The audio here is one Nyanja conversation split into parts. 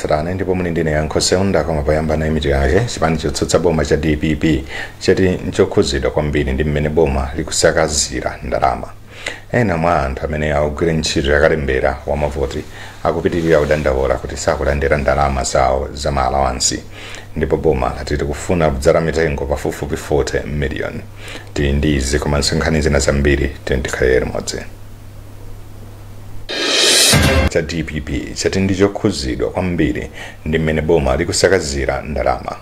Mwatsatanetsatane ndipo muli ndine Yankho Seunda. Koma poyamba nayi mitu yake. Chipani chotsutsa boma cha DPP chati nchokhuzidwa kwambiri ndi mmene boma likusakazira ndalama. Ena mwa anthu amene akugwira ntchito yakalembera wa mavoti akupitirira kudandaula kuti sakulandira ndalama zawo za maalawansi. Ndipo boma lati likufuna kudzala mitengo pafupifupi 40 million. Tili ndi izi komanso nkhani zina zambiri, tikhalire limodzi. Cha DPP chati ndi chokhuzidwa kwambiri ndi mmene boma likusakazira ndalama.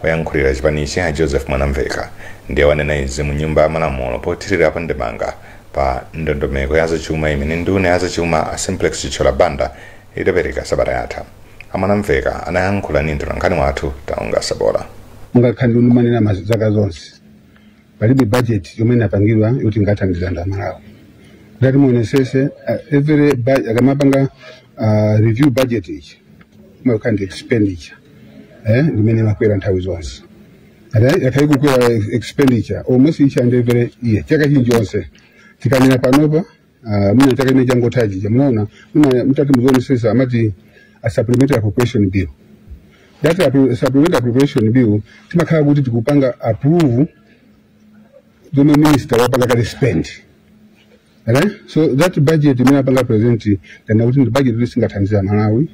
Oyankhulira chipanichi a Joseph Mwanamveka ndiye wanena izi mu Nyumba ya Malamulo pothirirapo ndemanga pa ndondomeko ya zachuma imene nduna ya zachuma a Simplex Chithyola Banda idapereka sabata yatha. Amwanamveka anayankhula ndi mtolankhani wathu Taunga Sabola. Mungakhale ndimanena zaka zonse, palibe budget yomwe inapangidwa yoti ingathandiza anthu Amalawi. Kuti muonesese, every akamapanga review budget ichi, kumakhala ndi expenditure limene imakwera nthawi zonse. Yakhale kukwera expenditure almost each and every year, chaka chilichonse. Tikanena panopa, mwina chaka chimene changotha chija, munaona mwina mutati muzionesesa amati a supplementary appropriation bill. That supplementary appropriation bill timakhala kuti tikupanga approve zomwe minister wapanga kale spend. Okay? So that budget imene apanga present tana kuti ndi budget kuti singathandiza Malawi,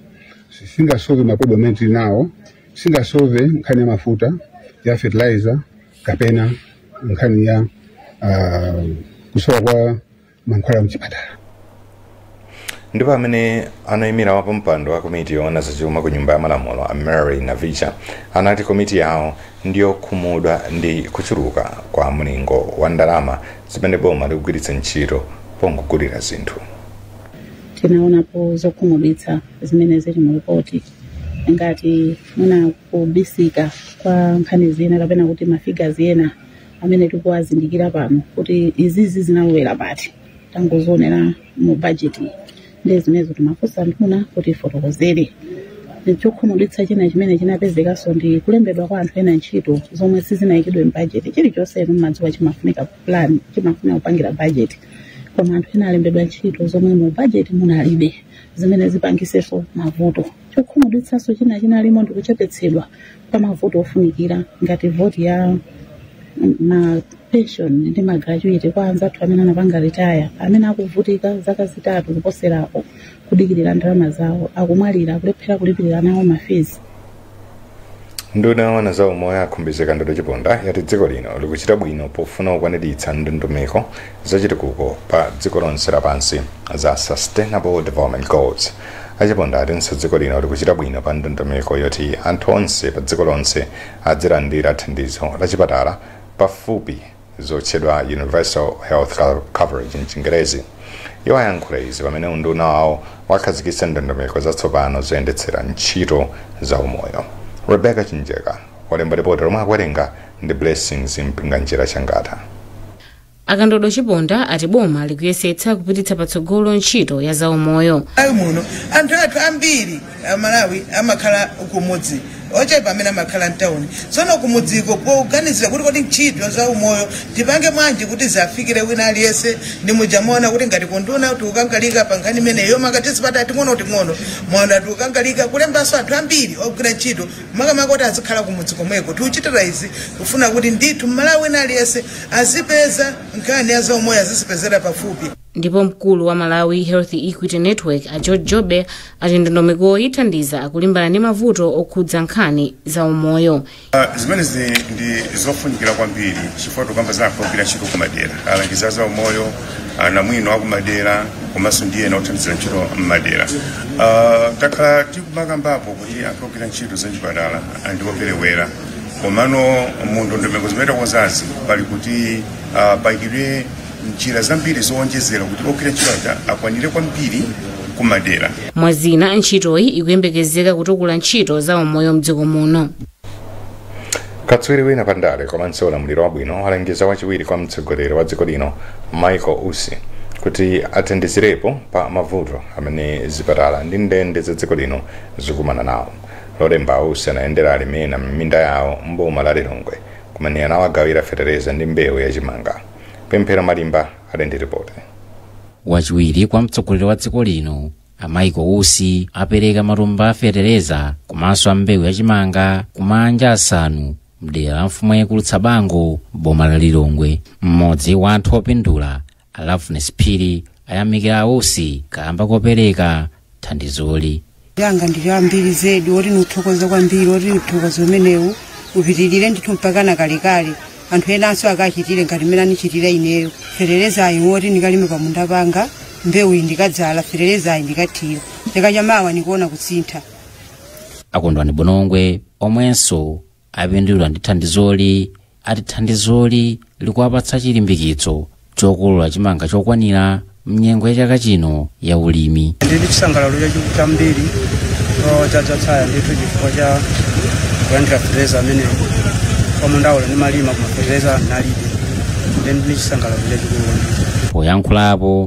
singasolve ma problem amene tili nawo, singasolve nkhani ya mafuta, ya fertilizer, kapena nkhani ya kusowa kwa mankhwala mchipatala. Ndipo amene anayimira wapampando wa komiti yoona zachuma ku Nyumba ya Malamulo a Mary Navicha anati komiti yawo ndiyokhumudwa ndi kuchuluka kwa mlingo wa ndalama zimene boma likugwiritsa ntchito pongogulira zinthu. Tinaonapo zokhumudwitsa zimene zili mu ripoti, ngati mwina kubisika kwa nkhani zina kapena kuti mafigures ena amene tikuwazindikira pano kuti izizi zinalowera pati, tangozionera mu budget. Ndi zimenezo timafunsa nduna kuti ifotokozere. Chokhumudwitsa china chimene chinapezekanso ndi kulembedwa kwa anthu ena ntchito zomwe sizinayikidwe m'budget. Chilichonse inu mmadziwa chimafunika plan, chimafunika kupangira budget, koma anthu ena alembedwa ntchito zomwe mu budget munalibe, zimene zipangisenso mavuto. Chokhumudwitsanso china chinalimo ndi kuchepetsedwa kwa mavuto ofunikira ngati voti ya ma pension ndi ma gratuity kwa anzathu amene anapanga retire, amene akuvutika zaka 3 kuposerapo kudikirira ndalama zawo, akumwalira, akulephera kulipirira nawo ma fees. Nduna yoona za umoyo a Khumbize Kandodo Chiponda yati dziko lino likuchita bwino pofuna kukwaniritsa ndondomeko zachitukuko pa dziko lonse lapansi za Sustainable Development Goals. Achiponda atinso dziko lino likuchita bwino pa ndondomeko yoti anthu onse pa dziko lonse adzilandira thandizo la chipatala pafupi, zotchedwa universal health coverage mchingerezi. Iwo ayankhula izi pamene unduna wawo wakhazikitsa ndondomeko zatsopano zoyendetsera ntchito za umoyo. Rebecca Chinjeka walemba ripoti lomwe akuwerenga ndi Blessings Mpinganjira Changata. Akandodo Chiponda ati boma likuyesetsa kupititsa patsogolo ntchito ya zaumoyo. Malawi muno anthu athu ambiri Amalawi amakhala kumudzi, ochepa amene amakhala mtawuni. Tsono kumudziko poganizira kuti kodi ntchito za umoyo tipange mwanji kuti zafikire wina aliyense, ndi mujamuona kuti ngati kunduna tikukangalika pa nkhani imeneyo, makati zipatala ting'ono ting'ono mwaona tikukangalika kulembanso anthu ambiri ogwira ntchito, makamaka kuti azikhala kumudzi komweko. Tikuchitira izi kufuna kuti ndithu Mmalawi wina aliyense azipeza nkhani ya zaumoyo, azizipezera pafupi. Ndipo mkulu wa Malawi Health Equity Network a George Jobe ati ndondomeko ithandiza akulimbana ndi mavuto okhudza nkhani za umoyo. Zimenezi ndi zofunikira kwambiri chifukwa tikamba za anthu ogwira ntchito kumadera, alangizi za umoyo, anamwino akumadera, komanso ndi ena othandizira ntchito mmadera. Takhala tikumakambapo kuti anthu ogwira ntchito zachipatala ndi operewera, komano mu ndondomeko zimene takonzazi pali kuti payikidwe njira zambiri zowonjezera kuti ogwira ntchito aja akwanire kwambiri kumadera. Mwazina, ntchitoyi ikuyembekezeka kutukula ntchito za umoyo mdziko muno. Katswiri wina pandale komanso ulamuliro wabwino alengeza wachiwiri kwa mtsogoleri wa dziko lino Michael Usi kuti athandizirepo pa mavuto amene zipatala ndi ndende za dziko lino zikumana nawo. Lolemba Usi anayendera alimi ena m'minda yawo mboma la Lilongwe, kumene anawagawira fetereza ndi mbewu yachimanga. Pemphero Malimba ali ndi ripoti. Wachiwiri kwa mtsogoleri wa dziko lino A Michael Usi apereka matumba a fetereza komanso a mbewu yachimanga kumanja asanu mdera la mfumu yayikulu Tsabango, boma la Lilongwe. Mmodzi wa anthu opindula, a Loveness Phiri, ayamikira a Usi kamba kopereka thandizoli. Yanga ndili ambiri zedi oti nuthokoza kwambiri, oti uthokozo umenewu upitirire ndithu mpakana kalekale, anthu enanso akachitire ngati mmene anichitira ineyo. Feterezayi woti ndikalime pamunda panga, mbewu iyi ndikadzala, feterezayi ndikathira, chaka chamawa ndikuona kusintha. Akondwani Bonongwe, omwenso apindula ndi thandizoli, ati thandizoli likuwapatsa chilimbikitso chokolola chimanga chokwanira mnyengo ya chaka chino ya ulimi. Ndili chisangalalo chachikulu chambiri chadzatsaya ndithu chifukwa cha kulandira fetereza ameneyo. Pamundawo ndimalima koma fetereza nalibe, ndili chisangalalo chachikulu kwambiri.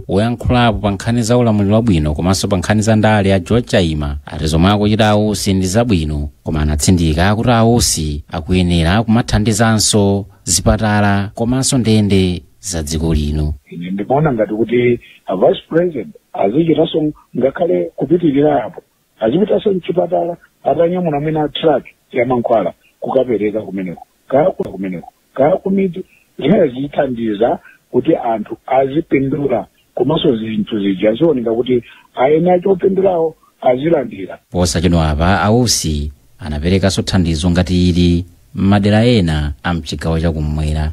Poyankhulapo pa nkhani za ulamuliro wabwino komanso pa nkhani za ndale, a George Chaima ati zomwe akuchita a Usi ndi zabwino, koma anatsindika kuti a Usi akuyenera kumathandizanso zipatala komanso ndende za dziko lino. Ine ndimaona ngati kuti a vice president azichitanso ngakhale kupitirira apo, azipitanso mchipatala atanyamula mwina truck ya mankhwala kukapereka kumeneko, kaya kumeneko kaya kumidzi. Zimene zithandiza kuti anthu azipindula komanso zinthu zija zioneka kuti aene achopindulawo azilandira. Posachedwa apa a Usi anaperekanso thandizo ngati ili m'madera ena a mchigawo chakummwera.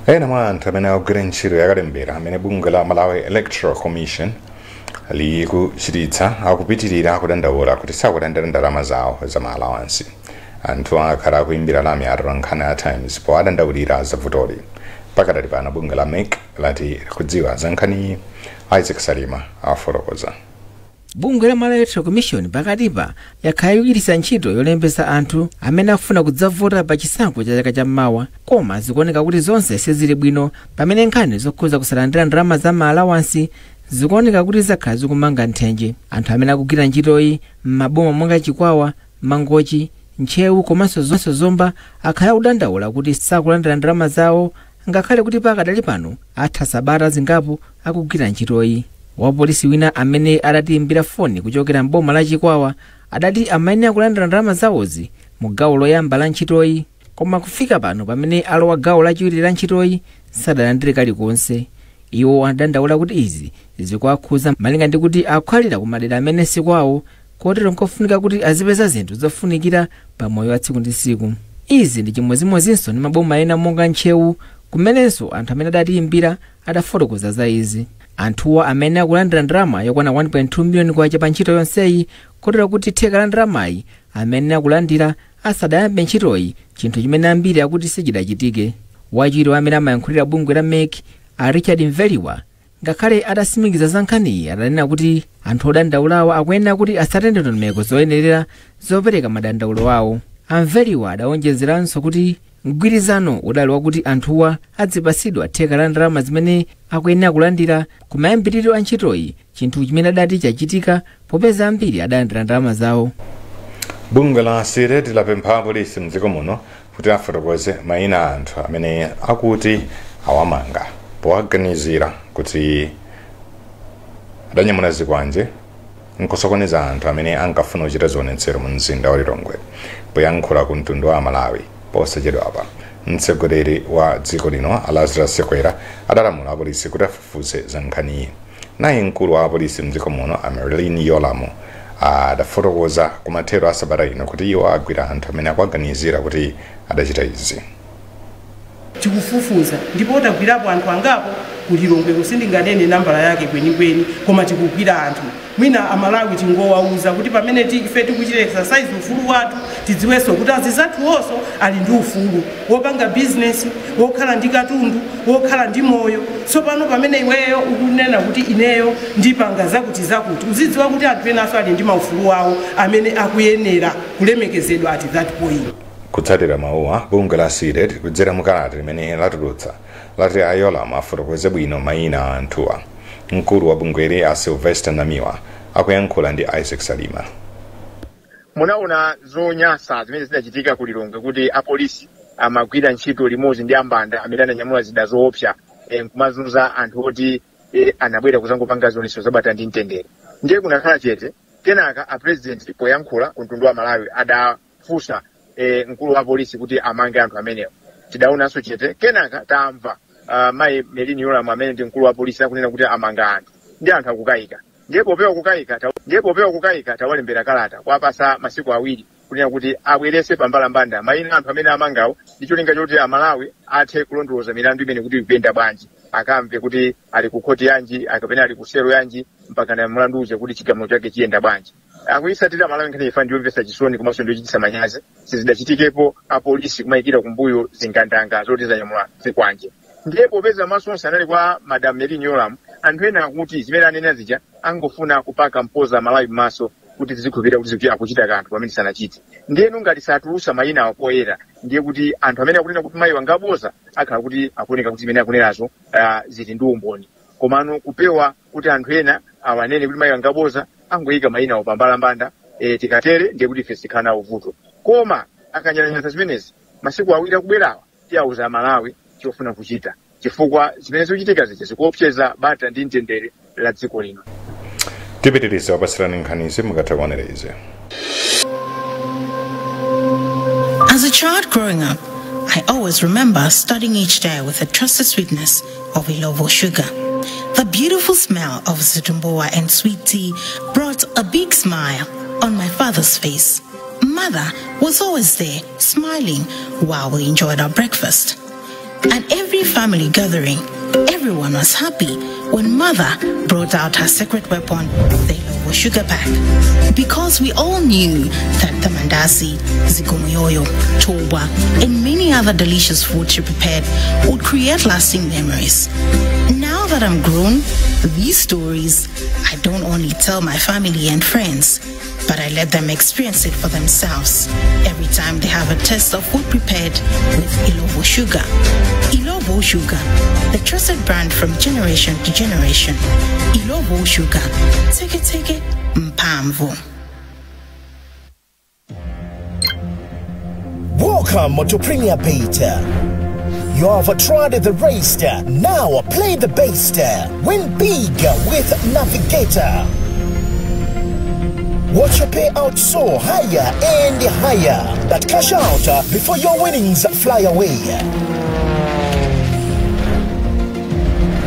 Ena mwa anthu amene akugwira ntchito yakalembera amene bungwe la Malawi Electoral Commission likuchititsa akupitirira kudandaula kuti sakulandira ndalama zawo za ma allowance. Anthu akhala akuimbira lamya atolankhani a Times powadandaulira zavutoli. Pakadali pano bungwe la MEC lati likudziwa za nkhaniyi. Isaac Salima afotokoza. Bungwe la Malawi Electoral Commission pakatipa yakhala ikugwiritsa ntchito yolembetsa anthu amene akufuna kudzavota pa chisankho cha chaka cham'mawa, koma zikuoneka kuti zonse sizili bwino pamene nkhani zokhuza kusalandira ndalama za ma allowance zikuoneka kuti zakhala zikumanga nthenje. Anthu amene akugwira ntchitoyi m'maboma monga Chikwawa, Mangochi, Ntcheu komanso Zomba akhala akudandaula kuti sakulandira ndalama zawo ngakhale kuti pakadali pano atha sabata zingapo akugwira ntchitoyi. Wapolisi wina amene adatiimbira foni kuchokera mboma la Chikwawa adati amayenera kulandira ndalama zawozi mu gawo loyamba la ntchitoyi, koma kufika pano pamene alowa gawo lachiwiri la ntchitoyi sadalandire kalikonse. Iwo anadandaula kuti izi zikuwakhuza malinga ndi kuti akukhalira ku madera amene sikwawo, kotero nkofunika kuti azipeza zinthu zofunikira pa moyo wa tsiku ndi tsiku. Izi ndi chimodzimodzinso ndi maboma ena monga Ntcheu, kumenenso anthu amene adatiimbira adafotokoza za izi. Anthuwa amene akulandira ndalama yokwana 1.2 miliyoni kwacha pa ntchito yonseyi, kotero kuti theka la ndalamayi amene akulandira asadayambe ntchitoyi, chinthu chimene ambiri akuti sichidachitike. Wachiwiri amene amayankhulira bungwe la MEC, a Richard Mveliwa, ngakhale adatsimikiza za nkhaniyi, adanena kuti anthu odandaulawa akuyenera kuti atsate ndondomeko zoyenerera zopereka madandaulo awo. Amveliwa adawonjezeranso kuti mgwirizano udali wakuti anthuwa adzipatsidwa theka la ndalama zimene akuyenera kulandira kumayambiriro a ntchitoyi, chinthu chimene adati chachitika popeza ambiri adalandira ndalama zawo. Bungwe la CDEDI lapempha apolisi mdziko muno kuti afotokoze mayina a anthu amene akuti awamanga powaganizira kuti adanyamula zikwanje nkusokoneza anthu amene ankafuna kuchita zionetsero mu mzinda wa Lilongwe. Poyankhula ku mtundu wa Malawi posachedwapa, mtsogoleri wa dziko lino Lazarus Chakwera adalamula apolisi kuti afufuze za nkhaniyi. Naye mkulu wa apolisi mdziko muno a Merlyne Yolamu adafotokoza kumathero a sabata ino kuti iwo agwira anthu amene akuwaganizira kuti adachita izi. Tikufufuza ndipo tagwirapo anthu angapo kulilongwe, kusindinganene nambala yake kwenikweni, koma tikugwira anthu. Mwina Amalawi tingowauza kuti pamene ife tikuchita exercise ufulu wathu, tidziwenso kuti azizathuwonso ali ndi ufulu wopanga bizinesi, wokhala ndi katundu, wokhala ndi moyo. Tsopano pamene iweyo ukunena kuti ineyo ndipanga zakuti zakuti, uzidziwa kuti anthu enanso ali ndi maufulu awo amene akuyenera kulemekezedwa at that point. Kutsatira mawuwa, bungwe la CDEDI kudzera mukalata limene latulutsa lati a Yolamu afotokoze bwino mayina a anthuwa. Mkulu wa bungweli a Sylvester Namiwa akuyankhula ndi Isaac Salima. Munaona zonyasa zimene zinachitika ku Lilongwe, kuti apolisi amagwira ntchito limodzi ndi ambanda amene ananyamula zida zoopsa nkumazunza anthu oti Anabwera kuzangopanga zionetsero zabata ndi mtendere, ndiye kunakhala chete. Kenaka a president poyankhula ku mtundu wa Malawi adafunsa mkulu wa polisi kuti amange anthu amenewo. Tidaonanso chete. Kenaka tamva mayi Merlyne Yolamu amene ndi mkulu wa polisi akunena kuti amanga anthu, ndi anthu akukayika. Ndiye popewa kukayika, tawalembera kalata kuwapasa masiku 2 kunena kuti abwerese pambalambanda mayina anthu amene amangawo, ndi cholinga choti Amalawi athe kulondoloza milandu imene kuti ikuyenda bwanji, akamve kuti ali ku khoti yanji akapena ali ku selo yanji, mpaka na mlandu uja kuti chigamulo chake chiyenda bwanji. Akuyisatira Malawi nkhani ifa ndiyomvetsa chisoni komanso ndiyochititsa manyazi. Sizidachitikepo apolisi kumayikira kumbuyo zingandanga zoti zanyamula zikwanje. Ndiye popeza maso onse anali kwa Madam Merlyne Yolamu, anthu ena akuti zimene anena zija angofuna kupaka mpoza Malawi m'maso kuti tizikhulupirira kuti zikuti akuchita kanthu pamene sanachite. Ndiyenu ngati satulusa mayina awo poyera, ndiye kuti anthu amene akunena kuti mayi wangaboza akhala kuti akuoneka kuti zimene akunenazo zili ndi umboni. Komano kupewa kuti anthu ena awanene kuti mayi wangaboza, angoyika mayina awo pambalambanda. Tikatere ndiye kuti ife sikhala nawo vuto, koma akanyalanyaza zimenezi, masiku 2 akubwerawa tiyauza Amalawi chofuna kuchita, chifukwa zimene zikuchitika zija zikuopseza bata ndi mtendere la dziko lino. Tipitiriza kupasirani nkhanizi mukatha kuonera izi. As a child growing up, I always remember starting each day with the trusted sweetness of Illovo sugar. The beautiful smell of zitumbuwa and sweet tea brought a big smile on my father's face. Mother was always there, smiling while we enjoyed our breakfast. At every family gathering, everyone was happy when Mother brought out her secret weapon, the Illovo sugar pack. Because we all knew that the mandasi, zikomoyoyo, toba, and many other delicious food she prepared would create lasting memories. Now that I'm grown, these stories I don't only tell my family and friends, but I let them experience it for themselves every time they have a taste of food prepared with Illovo sugar. Illovo Sugar, the trusted brand from generation to generation. Illovo Sugar, take it, take it, mpamvu. Welcome to Premier Bet. You have tried the race, now play the best. Win big with Navigator. Watch your payout soar higher and higher, but cash out before your winnings fly away.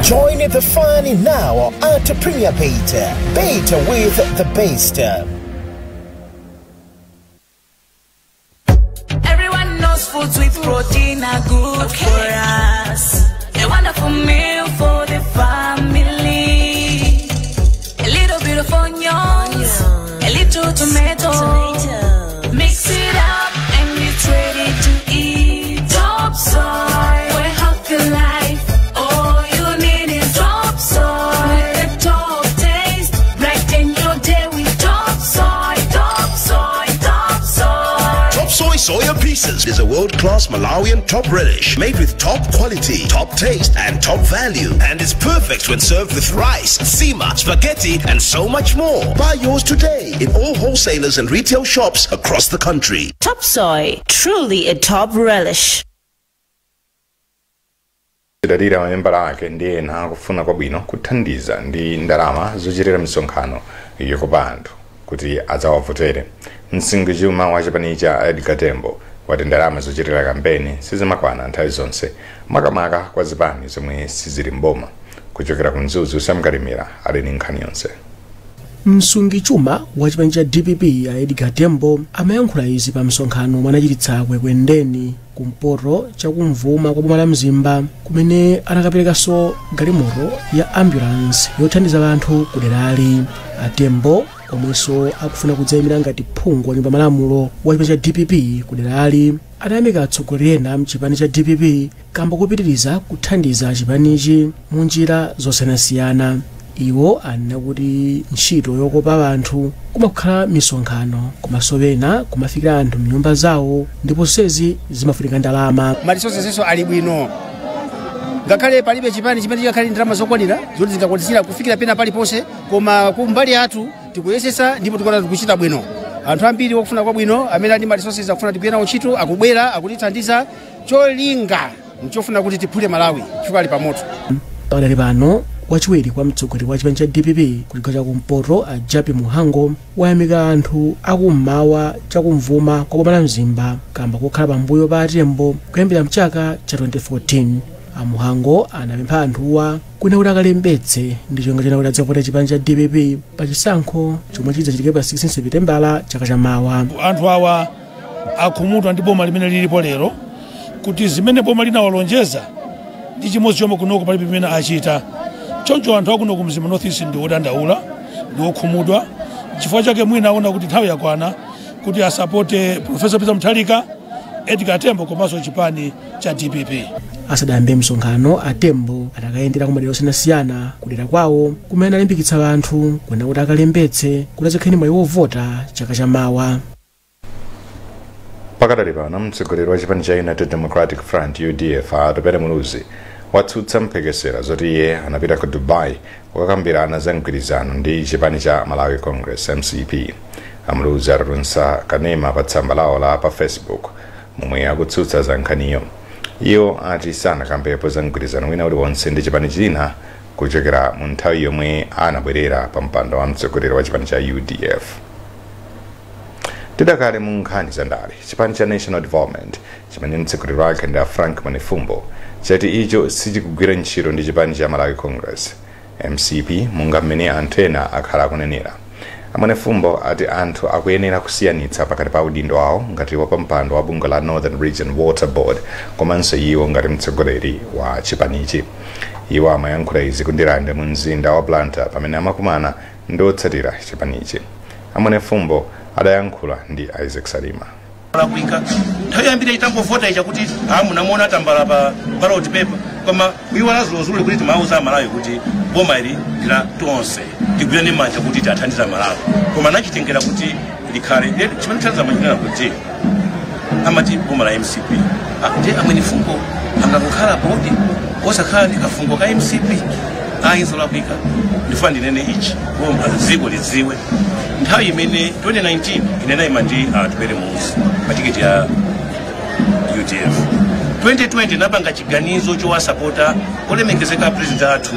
Join the fun now at Premier Bet. Bet with the best. Everyone knows foods with protein are good for us. A wonderful meal for the family. A little bit of onions, a little tomato. Mix it up and it's ready to eat. Top soy, for a healthy life. All you need is top soy. With the top taste, brighten your day with top soy, top soy, top soy. Top Soy Soya Pieces is a world-class Malawian top relish made with top quality, top taste, and top value, and is perfect when served with rice, sima, spaghetti, and so much more. Buy yours today in all wholesalers and retail shops across the country. Top Soy, truly a top relish. Chidalira mamembala ake ndi ena akufuna kwabwino kuthandiza ndi ndalama zochitira misonkhano yokopa anthu kuti adzawavotere. Msungichuma wa chipani cha Edgar Tembo wati ndalama zochitira kampeni sizimakwana nthawi zonse, makamaka kwa zipani zomwe sizili mboma. Kuchokera ku Mzuzu, Samkalimira ali ndi nkhani yonse. Msungichuma wa chipani cha DPP a Edgar Tembo amayankhula izi pa msonkhano omwe anachititsa Kwekwendeni kumpoto chakumvuma kwa boma la Mzimba, kumene anakaperekanso galimoto ya ambulance yothandiza anthu ku derali. A Tembo omwenso akufuna kudzayimira ngati phungu wa nyumba malamulo wa chipani cha DPP ku derali anayamika atsogoleri ena mchipani cha DPP kamba kupitiriza kuthandiza chipanichi mu njira zosiyanasiyana. Iwo anena kuti ntchito yokopa anthu kumakhala misonkhano komanso pena kumafikira anthu mnyumba zawo, ndipo zonsezi zimafunika ndalama. Ma resources ali bwino, ngakhale palibe chipani chimene chingakhale ndalama zokwanira zoti zingakwanisira kufikira pena paliponse, koma kumbali athu tikuyesesa ndipo tikuona tikuchita bwino. Anthu ambiri okufuna kwabwino amene ali ma resources akufuna tigwire nawo ntchito akubwera akutithandiza, cholinga nchofuna kuti tiphule Malawi chifukwa ali pamoto. Pakadali pano, wachiwiri kwa mtsogoleri wa chipani cha DPP ku chigawo chakumpoto a Japi Muhango wayamika anthu akummawa chakumvuma kwa boma la Mzimba kamba kokhala pambuyo pa Atembo kuyambira mchaka cha 2014. Amuhango anapempha anthuwa kwina kuti akalembetse ndi cholinga chena kuti adzavote chipani cha DPP pa chisankho chomwe chidzachitike pa 16 Sepitembala chaka chamawa. Anthu awa akhumudwa ndi boma limene lilipo lero, kuti zimene boma linawalonjeza ndi chimodzi chomwe kunoko palibe pamene achita. Choncho anthu akuno ku Mzimba North East ndi odandaula, ndi okhumudwa. Chifukwa chake mwina aona kuti nthawi yakwana kuti asapote Professor Peter Mutharika, Edgar Tembo komanso chipani cha DPP. Asadayambe msonkhano, Atembo atakayendera kumadera osiyanasiyana kudera kwawo kumene alimbikitsa anthu kwena kuti akalembetse kuti adzakhale mwayi wovota chaka chamawa. Pakadali pano, mtsogoleri wa chipani cha United Democratic Front UDF Atupele Muluzi watsutsa mphekesera zoti iye anapita ku Dubai kukakambirana za mgwirizano ndi chipani cha Malawi Congress MCP. Amuluzi atatulutsa kanema pa tsamba lawo la pa Facebook momwe akutsutsa za nkhaniyo. Iwo ati sanakambepo za mgwirizano wina uliwonse ndi chipani china kuchokera mu nthawi yomwe anabwerera pa mpando wa mtsogoleri wa chipani cha UDF. Tidakale mu nkhani za ndale, chipani cha National Development chimene mtsogoleri wake ndi a Frank Mwenifumbo chati icho sichikugwira ntchito ndi chipani cha Malawi Congress MCP monga mmene anthu ena akhala akunenera. Amwenifumbo ati anthu akuyenera kusiyanitsa pakati pa udindo wawo ngati wapampando wa bungwe la Northern Region Water Board komanso iwo ngati mtsogoleri wa chipanichi. Iwo amayankhula izi ku Ndirande mu mzinda wa Blantyre pamene amakumana ndi otsatira chipanichi. Amwenifumbo adayankhula ndi Isaac Salima. Lakwika nthawi yambiri itangovota icha kuti munamuona tambala pa ballot paper, koma kuiwala zulozule kuti timauza Amalawi kuti boma ili ndila tonse, tigwirane manja kuti tiathandiza Malawi, koma anachitengera kuti likhale chimene thandiza machinena kuti amati boma la MCP. Ndiye Amwenifumbo angakukhala bodi osakhala ndi kafungo ka MCP? Ayi, zolakwika. Ndifuna ndinene ichi, boma dziko lidziwe, nthawi imene 2019 ine nayima ndi Atupele Muluzi pa tiketi ya UDF. 2020 napanga chiganizo chowasapota olemekezeka president athu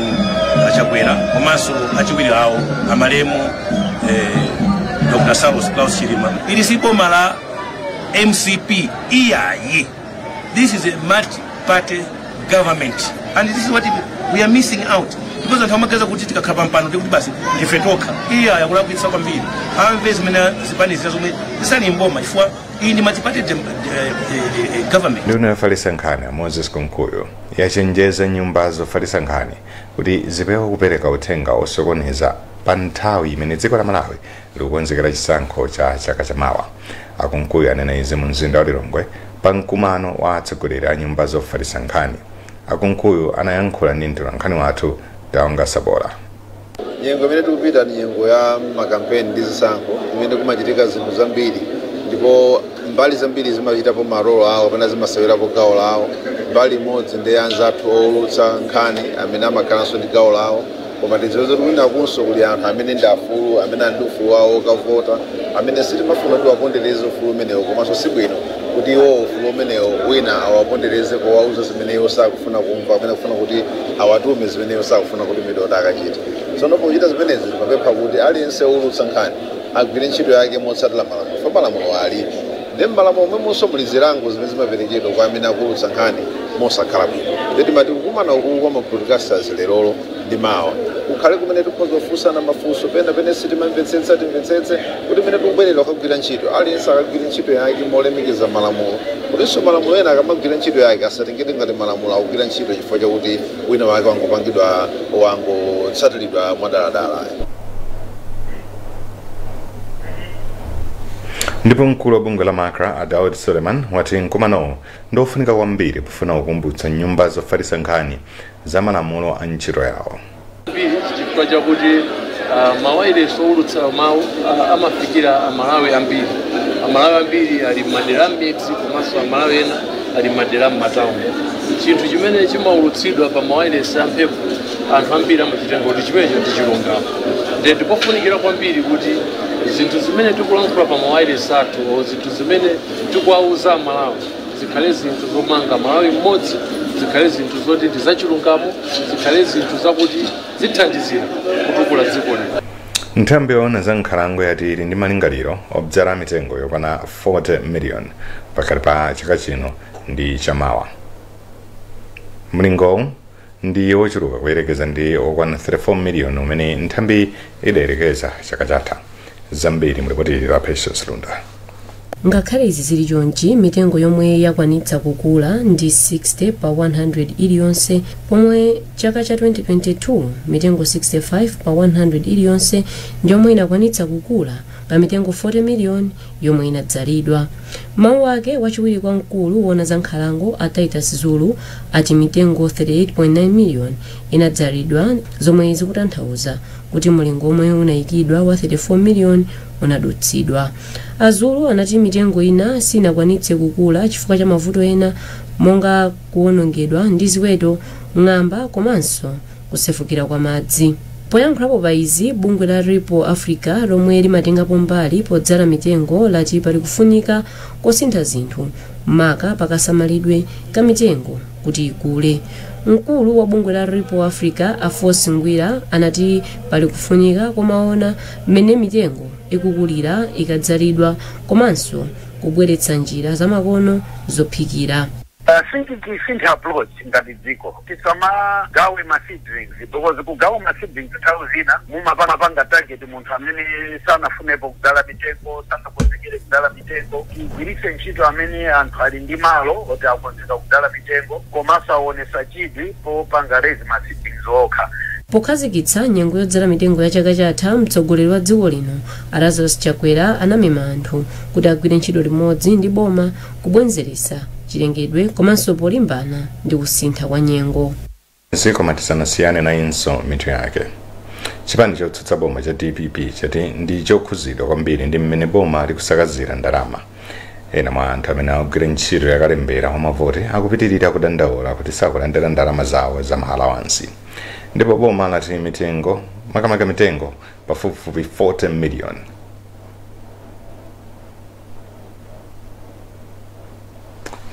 Achakwera komanso achiwiri awo amalemu Dr. Saulos Klaus Chilima. Ili si boma la MCP iyayi. This is a multi party government and this is what we are missing out, because anthu amagaza kuti tikakhala pampano ndikuti basi ndife tokha. Iya, yakulakwitsa kwambiri. Amve zimene zipani zina zomwe zisali mboma, chifukwa iyi ndi multi-party government. Nduna yofalitsa nkhani Moses Kunkuyu yachenjeza nyumba zofalitsa nkhani kuti zipewe kupereka uthenga osokoneza pa nthawi imene dziko la Malawi likukonzekera chisankho cha chaka chamawa. Akunkuyu anena izi mu mzinda wa Lilongwe pa mkumano wa atsogoleri a nyumba zofalitsa nkhani. Akunkuyu anayankhula ndi mtolankhani wathu Taonga Sabola. Nyengo imene tikupita ni nyengo ya makampeni ndi zisankho, imene kumachitika zinthu zambiri ndipo mbali zambiri zimachitapo marolo awo kapena zimasewerapo gawo lawo. Mbali imodzi ndi anzathu owulutsa nkhani amene amakhalanso ndi gawo lawo, koma tidziwe zoti kwinakunso kuli anthu amene ndi afulu, amene ali ndi ufulu wawo okavota, amene sitimafuna kuti wapondereze ufulu umenewo, komanso sibwino kuti iwo ufulu umenewo wina awapondereze powauza zimene iwo sakufuna kumva amene akufuna kuti awatume zimene iwo sakufuna kutumidwa kuti akachite. Tsono pochita zimenezi, timapempha kuti aliyense owulutsa nkhani agwire ntchito yake motsatira malamulo, fa malamulo alipo, ndi mmalamulo momwemonso muli zilango zimene zimaperekedwa kwa amene akuwulutsa nkhani mosakhala bwino. Ndi timati kukumana uku kwa ma broadcasters lerolo ndi mawa kukhale kumene tikhoza kufunsana mafunso pena pene sitimamvetsetsa, timvetsetse kuti mene tikubwerera kukagwira ntchito, aliyense akagwira ntchito yake molemekeza malamulo, kutinso malamulo ena akamagwira ntchito yake asatengedwe ngati malamulo akugwira ntchito chifukwa chakuti wina wake wangopangidwa, wangotsatiridwa mwadaladala. Ndipo mkulu wa bungwe la MACRA a Daud Suleiman wati mkumanowu ndofunika kwambiri pofuna kukumbutsa nyumba zofalitsa nkhani za malamulo a ntchito yawo. Mbiri chifukwa chakuti mawayilesi owulutsa mawu amafikira Amalawi ambiri. Amalawi ambiri ali m'madera m'midzi komanso Amalawi ena ali m'madera m'matawuni. Chinthu chimene chimaulutsidwa pa mawayilesi amphepo, anthu ambiri amachitenga kuti chimenecho ndi chilungamo. Ndiye ndipofunikira kwambiri kuti zinthu zimene tikulankhula pa mawayilesi athu o zinthu zimene tikuwauza Amalawi zikhale zinthu zomanga Malawi mmodzi. Zikhale zinthu zoti ndi zachilungamo, zikhale zinthu zakuti zithandizira kutukula dziko lino. Nthambi yoona za nkhalango yati ili ndi malingaliro obzala mitengo yokwana 40 million pakati pa chaka chino ndi chamawa. Mlingowu ndi wochuluka kuyerekeza ndi okwana 34 million umene nthambi idayerekeza chaka chatha. Zambiri mulipoti la Patience Lunda. Ngakhale izi zili chonchi, mitengo yomwe yakwanitsa kukula ndi 60 pa 100 iliyonse, pomwe chaka cha 2022 mitengo 65 pa 100 iliyonse ndiyomwe inakwanitsa kukula pa mitengo 40 miliyoni yomwe inadzalidwa. Mawu ake wachiwiri kwa mkulu wona za nkhalango a Titus Zulu ati mitengo 38.9 miliyoni inadzalidwa, zomwe zikutanthauza kuti mulingo omwe unayikidwa wa 34 miliyoni unadutsidwa. Azulu anati mitengo ina sinakwanitse kukula chifukwa cha mavuto ena monga kuwonongedwa ndi ziweto, ng'amba komanso kusefukira kwa madzi. Poyankhulapo pa izi, bungwe la Ripple Africa lomwe limatengapo mbali podzala mitengo lati pali kufunika kosintha zinthu, maka pakasamalidwe ka mitengo kuti ikule. Mkulu wa bungwe la Ripple Africa Afosi Ngwira anati pali kufunika komaona mmene mitengo ikukulira ikadzalidwa komanso kubweretsa njira zamakono zophikira. Sinthe approach ngati dziko, tisamagawe ma seedlings, because kugawa ma seedlings nthawi zina mumapanga target munthu amene sanafunepo kudzala mitengo, sanakonzekere kudzala mitengo. Tigwiritse ntchito amene anthu ali ndi malo oti akonzeka kudzala mitengo komanso aonesa chidwi popanga raise ma seedlings okha. Pokhazikitsa nyengo yodzala mitengo ya chaka chatha, mtsogoleri wa dziko lino Lazarus Chakwera anamema anthu kuti agwire ntchito limodzi ndi boma kubwezeretsa chilengedwe komanso polimbana ndi kusintha kwa nyengo. Zikoma tisanasiyane nayinso mitu yake. Chipani chotsutsa boma cha DPP chati ndi chokhuzidwa kwambiri ndi mmene boma likusakazira ndalama. Ena mwa anthu amene akugwira ntchito yakalembera wa mavoti akupitirira kudandaula kuti sakulandira ndalama zawo za maalawansi. Ndipo boma lati mitengo, makamaka mitengo pafupifupi 40 million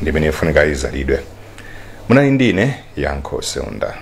ndimene ifunika izalidwe. Munali ndine Yankho Seunda.